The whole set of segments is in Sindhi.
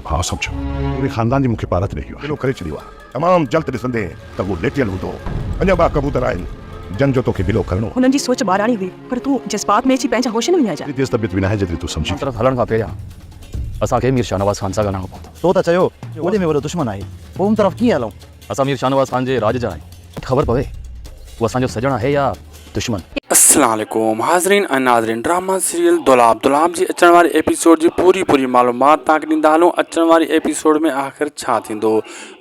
پنهنجو ڀاء سمجهه. پوري خاندان جي مون کي پارت ڏئي ويو آهي. قلعو ڪري ڇڏيو آهي. تمام جلد ڏسندين ته هو ليٽيل هوندو. اڃا ٻه ڪبوتر آهن، جن جو توکي بلو ڪرڻو آهي. هنن جي سوچ ٻاراڻي هئي، پر تون جذبات ۾ اچي پنهنجا هوش نه وڃائجان. ايتري تيز طبيعت به ناهي جيتري تون سمجهين ٿي. طرف هلڻ کان پهريان اسان کي مير شاهنواز خان سان ڳالهائڻو پوندو. تو ته چيو وڏي ۾ وڏو دشمن آهي، پوء ان طرف ڪيئن هلون؟ اسان مير شاهنواز خان جي راڄ جا آهيون. خبر پوي هو اسان جو سڄڻ آهي يا دشمن. السلام عليڪم حاضرين ۽ ناظرين ڊراما سيريل دولاب دولاب جي اچڻ واري ايپيسوڊ جي پوري پوري معلومات تان کي ڏيندا هلون اچڻ واري ايپيسوڊ ۾ آخر ڇا ٿيندو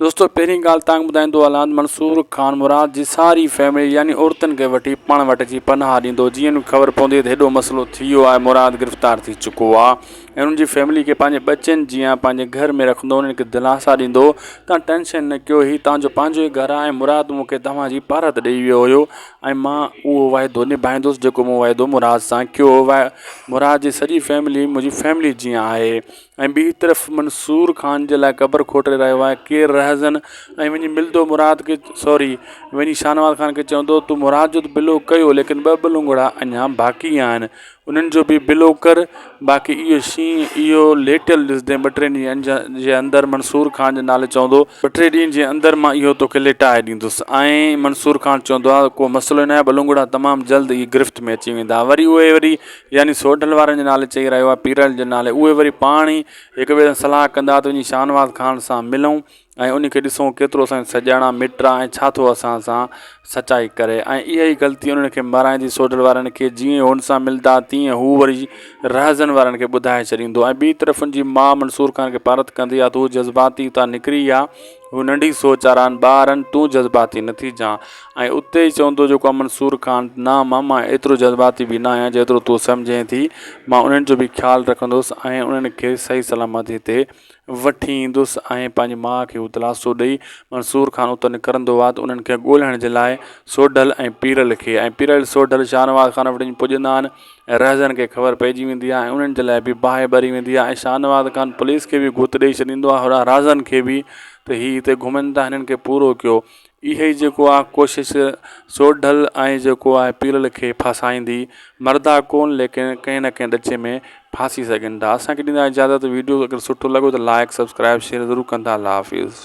دوستو پهرين ڳالهه تان ٻڌائيندو هلان منصور خان مراد جي ساري فيملي يعني عورتن کي وٺي پاڻ وٽ اچي پناهه ڏيندو جيئن خبر پوندي ته هيڏو مسئلو ٿي ويو آهي مراد گرفتار ٿي چڪو آهي ۽ انهن جي فيملي کي پنهنجي ٻچن جيان پنهنجي گهر ۾ رکندو انهن کي دلاسا ڏيندو توهان ٽينشن نه ڪيو هي توهان جو پنهنجو ئي گهر آهي ۽ مراد مون کي توهان جي پارت ڏئي ويو هيو ۽ مان اهو واعدو نڀائيندس جيڪو مون واعدو مراد سان ڪيو هو مراد جي سڄي فيملي منهنجي فيملي جيان آهي ۽ ٻي طرف منصور خان جي لاء قبر کوٽي رهيو آهي ڪير رهزن ۽ وڃي ملندو مراد کي سوري وڃي شاهنواز خان کي چوندو تو مراد جو ته بلو ڪيو ليڪن ٻه بلونگڙا اڃا باقي آهن انهن جو به بلو ڪر، باقي اهو شينهن اهو ليٽيل ڏسندين ٻه ٽي ڏينهن جي اندر منصور خان جي نالي چوندو، ٻه ٽي ڏينهن جي اندر مان اهو توکي ليٽائي ڏيندس ۽ منصور خان چوندو آهي ڪو مسئلو ناهي ٻلونگڙا تمام جلد ئي گرفت ۾ اچي ويندا وري اهي وري يعني سوڍل وارن جي نالي چئي رهيو آهي پيرل جي نالي اهي وري پاڻ ئي هڪ ٻئي سان صلاح ڪندا ته وڃي شاهنواز خان سان ملون ۽ ان کي ڏسون ڪيترو اسان جو سڄڻ آ مٽ آ ۽ ڇا ٿو اسان سان سچائي ڪري ۽ اها ئي غلطي انهن کي مارائيندي سوڍل وارن کي جيئن هن سان ملدا تيئن هو وري رهزن وارن کي ٻڌائي ڇڏيندو ۽ ٻي طرف ان جي ماء منصور خان کي پارت ڪندي آ ته هو جذباتي اتان نڪري آ هو ننڍي سوچ وارا آهن ٻار آهن تون جذباتي نه ٿي جان ۽ اتي ئي چوندو جيڪو آ منصور خان نه امان مان ايترو جذباتي به نه آهيان جيترو تون سمجهين ٿي مان انهن جو به خيال رکندس ۽ انهن کي صحيح سلامت هتي وٺي ايندس ۽ پنهنجي ماء کي اهو دلاسو ڏئي منصور خان اتان نڪرندو آهي ته انهن کي ڳولڻ جي لاء سوڍل ۽ پيرل کي ۽ پيرل سوڍل شاهنواز خان وٽ وڃي پڄندا آهن ۽ رهزن کي خبر پئجي ويندي آهي ۽ انهن جي لاء به باهه ٻري ويندي آهي ۽ شاهنواز خان پوليس کي به گهت ڏئي ڇڏيندو آهي هوڏانهن رهزن کي به ته هي هتي گهمن ٿا هنن کي پورو ڪيو اهي ئي جيڪو آ ڪوشش سوڍل ۽ جيڪو آهي پيرل کي ڦاسائيندي مردا ڪون ليڪن ڪنهن نه ڪنهن ڏچي ۾ ڦاسي سگهن ٿا اسان کي ڏيندا اجازت ويڊيو اگر سٺو لڳو ته لائڪ سبسڪرائب شيئر ضرور ڪندا الله حافظ.